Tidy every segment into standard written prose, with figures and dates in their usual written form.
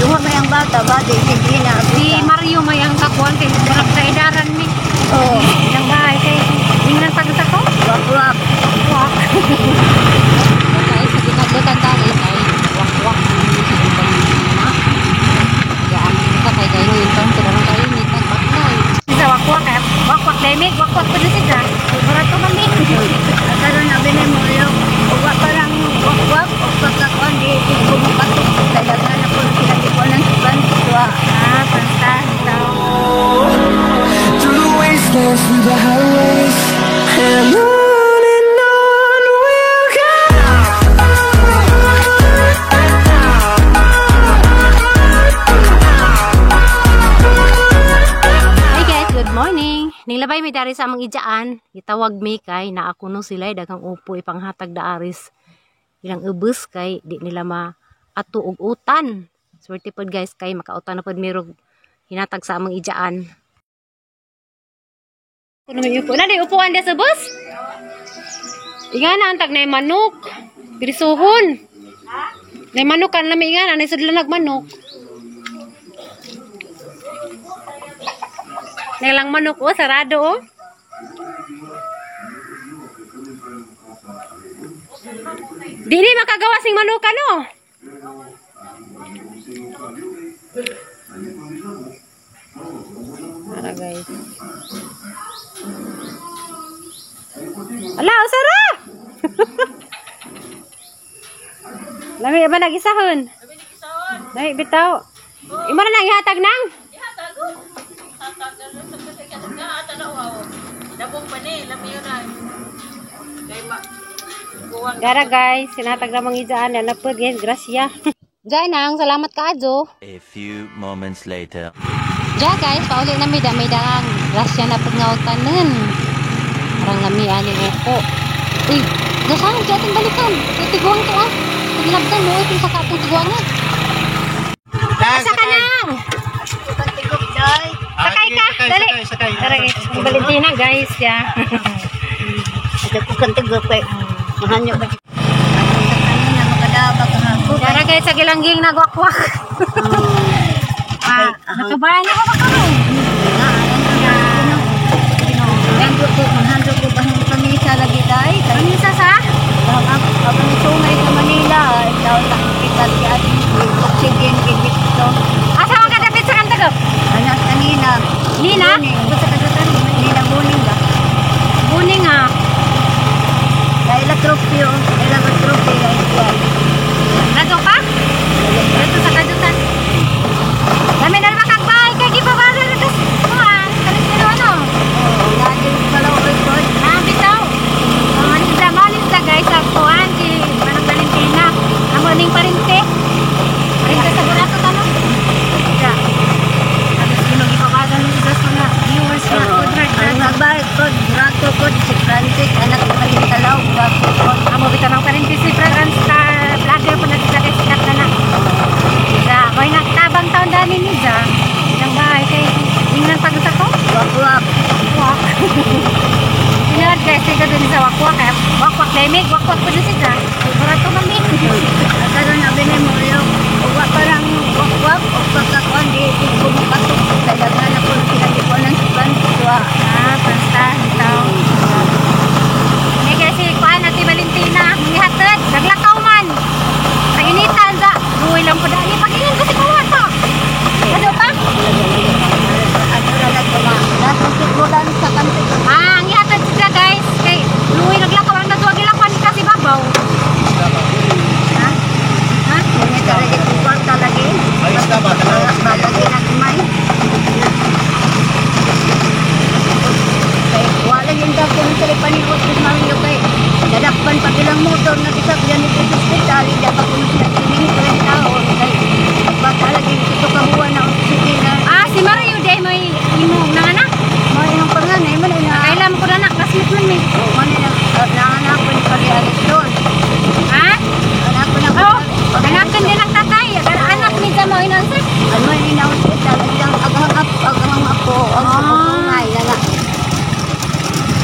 Duha may ang bata ba di sige na. Si Mario may ang kakuan kay murag kaidaran ni. Oh, Ilang bahay kay ingnan pag ko. Wak-wak. Wak. Guys, sa gikadlutan dali kay wak-wak naman sa ibang na. Yaan ka kay kayo yung taon pero kayo init nagbaklay. Sa wakwak eh. Wakwak dahil wakwak pa na siya. Murag to mami. Karon abi ni mo yung uwa parang wak-wak o pagkakuan di ko makatok kay daghan na po sila di ko nang tuwa. Ah, basta. Ikaw. Through the wastelands, through the highways, and on we'll go. Hi guys, good morning. Ninglabay mi dari sa among ijaan. Gitawag mi kay naa kuno sila daghang upo ipanghatag daaris. Ilang ubos kay di nila ma ato og utan. Swerte pod guys kay makautan na pod mirog hinatag sa among ijaan. Kuno may upo. Na di upuan dia sa bus. Ingana antag na manok. Pirisuhon. Nay manok kan lami ingana nay sudlan manok. Nay lang manok oh sarado oh. Dili makagawa sing manok ano. Ara guys. Ala, usara. Lami ba nagisahon? Lami bitaw. Imo na nang ihatag nang? Gara guys, sinatag na mga ijaan na napod guys, grasya. Diyan nang salamat kaadyo. A few moments later. Diyan guys, pauli na mi da may daang grasya na pagngawtanen. Parang lami ani upo. Uy, gasang di ating balikan. Kay tiguang to ah. Paglabdan mo itong sa katong tiguangan. Asa ka nang? Tigok day. Sakay ka, dali. Tara guys, ang Valentina guys, ya. Ito ko kan tigok kay mahanyo ba. Kanina makadabag ako. Tara guys, sa gilangging nagwakwak. Ah, nakabayan ako ba karon? Manhandog ko ba ng pamisa lagi day? Pamisa sa? Ang sungay sa Manila, ikaw lang kita di ating oxygen gigit to. Asa man ka dapit sa kantagop? Anak kanina. Nina? Buning. Nina buning ba? Buning ah. Dahil la trophy oh. Dahil la trophy ay kuha. Radyo ka? Dito sa kajutan. Dami na naman kang bahay kay gibabara na kas kuan. Kanis nilo ano? Oh, lagi pala oy pod. Ah, bitaw. Manis manis na guys sa kuan si Manang Valentina. Amo ning parente. Parente sa Burato tano. Ja. Tapos ginoo ni sa mga viewers na good heart. Ang nagbayad pod, rato pod si Francis anak ni Malintalaw, rato pod. Amo bitaw ng parente si Franz ka vlogger po na sila guys sikat na na. Ja, koy nagtabang taon dani ni Ja. Ilang bahay kay ingnan pag sa ko. Wak-wak. Wak. Tinawad guys, sige dun sa wakwak eh. Wakwak dahil wakwak po na siya. Burato mami. Karon abi ni mo yung uwa parang wakwak o pagkakuan di ko makatok kay daghan na po sila di ko nang tuwa. Ah, basta ikaw. May kasi kuan natin Valentina, mangihatid, naglakaw man. Kainitan sa, luwi lang po dali. Pag-ingin kasi kuha to. Ano pa? Ano ra lang ba? Nasa sa kanto. Ah, ang ihatid sila guys. Kay luwi naglakaw ang natuwag ilakwan kasi babaw. Ha? Ha? Hindi talaga kung kwarta lagi. Lagi na kumay. Kay wala yung dako ng telepanibot sa Mario kay dadakpan pag ilang motor na kisakyan nito sa ospital, hindi pa kuno sila sining taon kay bata lagi ito kabuan na oxygen na. Ah, si Mario day may imong nanganak. Mo yung panganay man na. Kailan ko na nak, classmate man mi. Oh, man na nanganak ko ni pag-alis doon. Ha? Anak ko na Oh, anakan din ang tatay. Anak ni Jamo inansa. Ano ni na hospital ang aghang apo, aghang apo, ang sungay lala.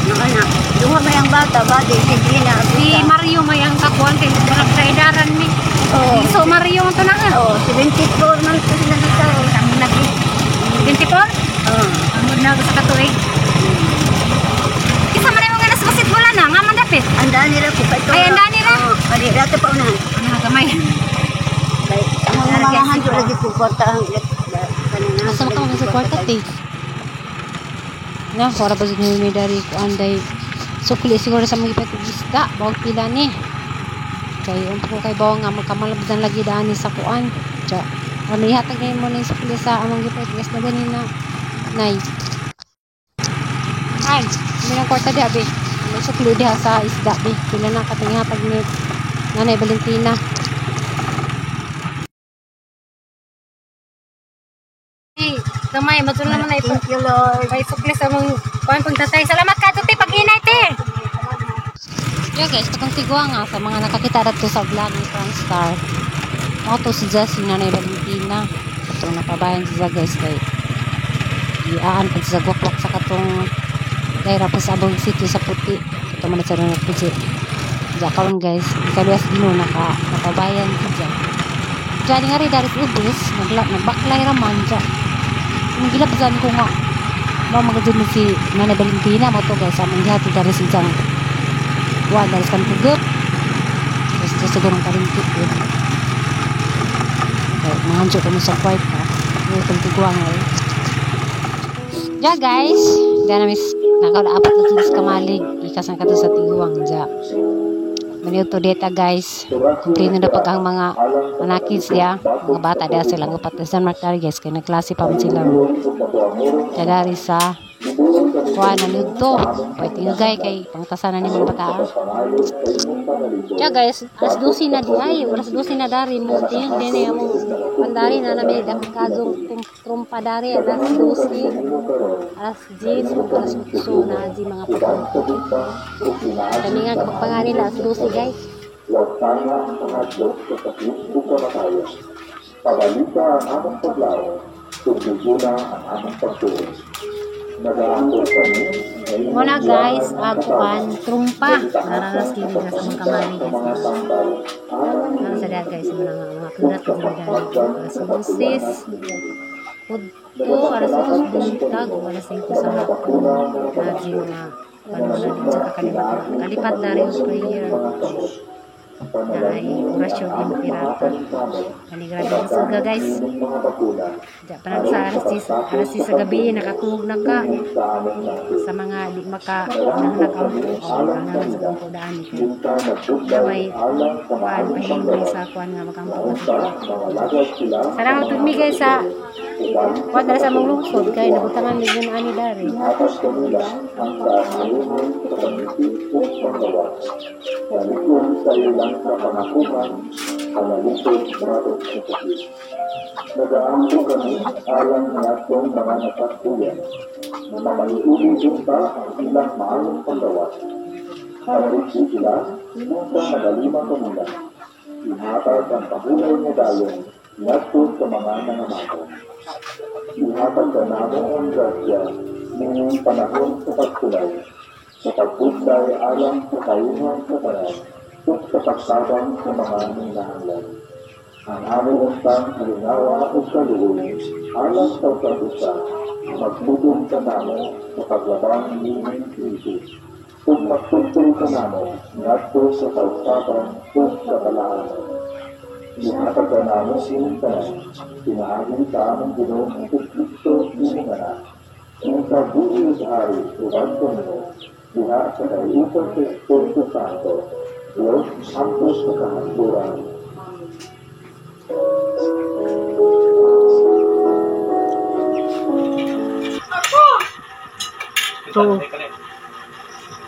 Ng anak. Duha may ang bata, badi si Gina. Si Mario may ang kakuan kay murag kaidaran ni. Oo. So Mario man to na nga. Oh, 74 man to sila na tao. Ang nag 24? Oh. Ang na sa katuig. Isa man yung mga nasa basketball na nga man dapit. Andaan nila ko kay Ay, andaan nila? Oh, kali rato pa unahan. Ano gamay. Kay ang mga handro lagi ko kwarta ang kanina. Asa man ka sa kwarta te? Na, para ba sa may dari ko anday sukli siguro sa mga ipatog isda, bawag pila ni. Kay unta ko kay bawang nga magkamalabdan lagi daan ni sa kuan. Tsa, ano ihatag na mo na yung sukli sa among gipatog isda ganina. Nay. Ay, may nang kwarta diha be. May sukli diha sa isda be. Pila na katong ihatag ni Nanay Valentina. Hey, gamay matul naman na ito. Thank you, Lord. May sukli sa mong kuan pagtatay. Salamat ka te pag-inay te. Yo guys, katong tigwa nga sa mga nakakita dadto sa vlog ni Franstar. Mao to si Jessie Nanay Valentina. Katong napabayan siya guys kay iaan pag sa gwakwak sa katong daira pa sa abong city sa puti. Kato man sa na puti. Diya karon guys, ikaluwas Ginoo nakabayan siya. Diya nga rin dari sa ubos, nagbaklay raman diya. Nagilabzan ko nga. Mao magajud ni si Nanay Valentina mo to guys, among gihatod dari sa isang wa dari sa pugop. Tapos siguro ang kalintik yun. Okay, mga ko mo sa kwarta. Yung tiguang eh. Ja guys, diya na mis nakalaapot na dun sa kamalig. Ikasan ka to sa tiguang ja. Manito dita guys. Kumplino na pag ang mga kids diya, mga bata diya sila ngupat na San Mark dari guys kay nagklase pa man sila. Kaya dari sa kuha na nito. Pwede nga guys kay pangtasan na ni mga bata. Ja guys, alas 12 na di ay, alas 12 na dari mo tingog din eh mo pandari na nami dakazong trumpa dari alas 12, alas 10, ug alas 8 na di mga pagkampo. Kami nga kapagpanganila alas 12 guys. Pabalita ang among paglaom, tugtuguna ang among pagtuo. Nagaangkol kami ngayong Muna guys, agkuan trumpa. Naranas kini na sa mga kamali guys. Ano sa dahil guys, mga kurat ko din dahil. Alas 12, udto, alas 8 buntag, o alas 5 sa hapon. Lagi mga panahon na din sa kakalipat. Kalipat na rin yung prayer. Na ay orasyon impirata. Kanigrabe ang suga guys. Diya pa sa alas 10 sa gabi, nakatulog na ka. Sa mga di maka nang nakampo, o nang sa kampo daan. Damay, kuan, pahingay sa kuan nga makampo. Salamat ug mi guys sa kuan dala sa among lungsod kay nabutangan mi gyud ani dari. Nagaangko kami alang natong mga napatuyan na mamaliubi unta ang ilang maayong panggawas. Panalipsi sila, unta nagalima kanila. Ihatag ang pahulay nga dayon ngadto sa mga nangamato. Ihatag ka namo ang grasya ngayong panahon sa pagsulay, sa pagbudlay alang sa kayuhan sa tanan ug sa pagtabang sa mga ninahanglan. Ang among untang halingawa ug kaluoy alang sa usag usa, magtudong ka namo sa paglabang nining Jesus ug magtugtol ka namo ngadto sa kausaban ug kabalaanan. Gihatag ka namo sining tanan, pinaagi sa among Ginoong Hesukristo imong Anak, nga sa buhi ug hari uban kanimo, diha sa kalihukan sa Espiritu Santo, Dios hangtod sa kahangturan. So,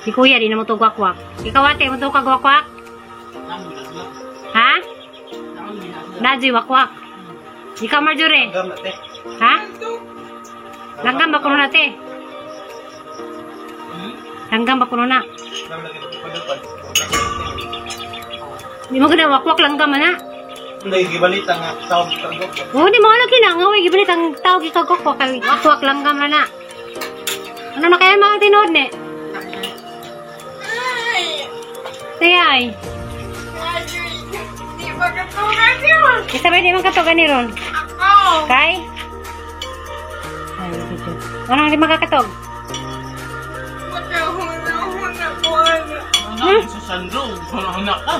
si kuya di na mo to gwakwak. Ikaw ate, mo to ka gwakwak? Ha? Dadji wakwak. Ikaw Marjorie? Ha? Langgam ba kuno na te? Langgam ba kuno na? Di mo gana wakwak langgam na. Hindi, gibalita nga tawag kag. Oh, di mo lagi na nga oy gibalit ang tawag ikaw gwakwak kay wakwak langgam na na. Ano na kaya mga tinuod ni? Sayay. Di makatugan yun. Isa ba di man katugan ni ron? Ako. Kay? Ay, video. Anong di makakatog? Makahuna-huna ko ana. Ano sa sandro? Huna-huna ka.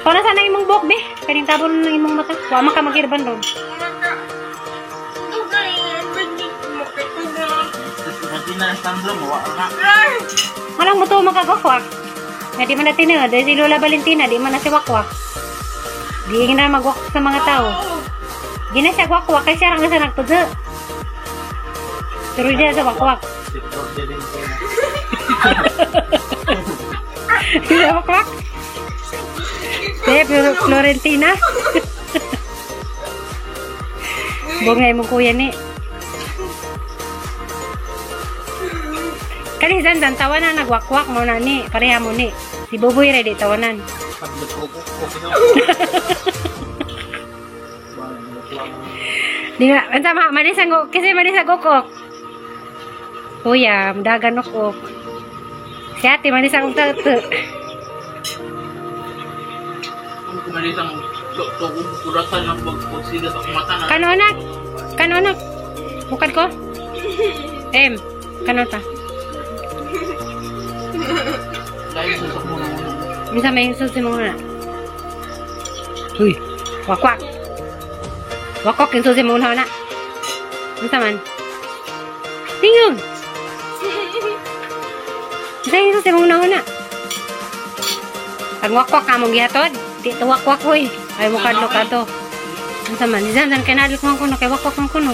Paano sana imong buhok, be? Kaning tabon ng imong mata. Wa man ka magirban ron. Maka... Dugay nga bigit makatugan. Pati na sandro mo, wa ka. Ay! Walang mo to makagakwak. Nga di man na tinuod. Dahil si Lola Valentina, di man na si Wakwak. Di na magwak sa mga tao. Di na siya wakwak. Kaya siya lang sa nagtudyo. Pero diya sa wakwak. Si Flor de Valentina. Sa wakwak? Eh, Florentina. Bungay mong kuya ni. Kani dandan tawanan nagwakwak mo na ni. Pareha mo ni. Si Buboy ready tawanan. Di nga, unsa ma manis ang kasi manis ang ukok. Kuya, dagan ukok. Si ate manis ang tatu. Kumalis ang kurasan ng pagsiga sa mata na. Kano anak? Kano anak? Bukad ko? Em, kano ta? Dahil sa sakmo na. Minsan may susi mo na. Uy, wakwak. Wakwak yung susi mo na. Unsa man? Tingog. Unsa yung susi mo na? Ang wakwak ka mong gihatod. Di to wakwak uy. Ay mo kadlok ato. Unsa man? Di zan kay nadlok man kuno kay wakwak man kuno.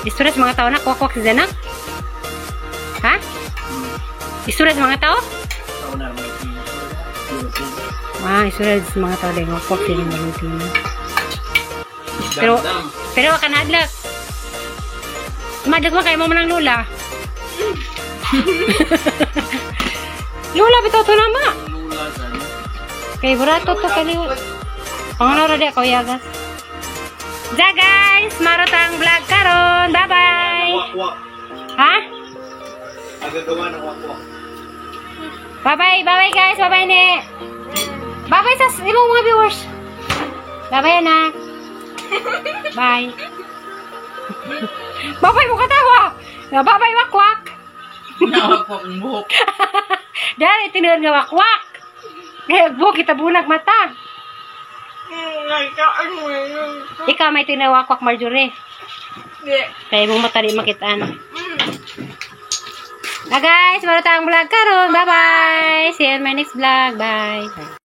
Istura sa mga tao na wakwak si Zanak. Ha? Istura sa mga tao? Ah, isura sa mga tao dahil wakwak sila Valentina. Pero ka nadlok. Madlok man kayo mo manang lula. Lula bitaw to na ma. Kay burato to kaliwat. Panganoro di ako yagas. Ja guys, marotang vlog karon. Bye bye. Wakwak. Ha? Agagawa ng wakwak. Bye bye, bye bye guys, bye bye ni. Bye bye sa imong mga viewers. Bye bye anak. Bye. Bye bye mo katawa. Bye bye wakwak. Nawakwak ang buhok. Dahil tinuod nga wakwak. Kaya buhok kita bunag mata. Ikaw may tinawakwak Marjorie. Kaya mong mata di makitaan. Ah guys, meron tayong vlog karon. Bye bye. See you in my next vlog. Bye. Bye.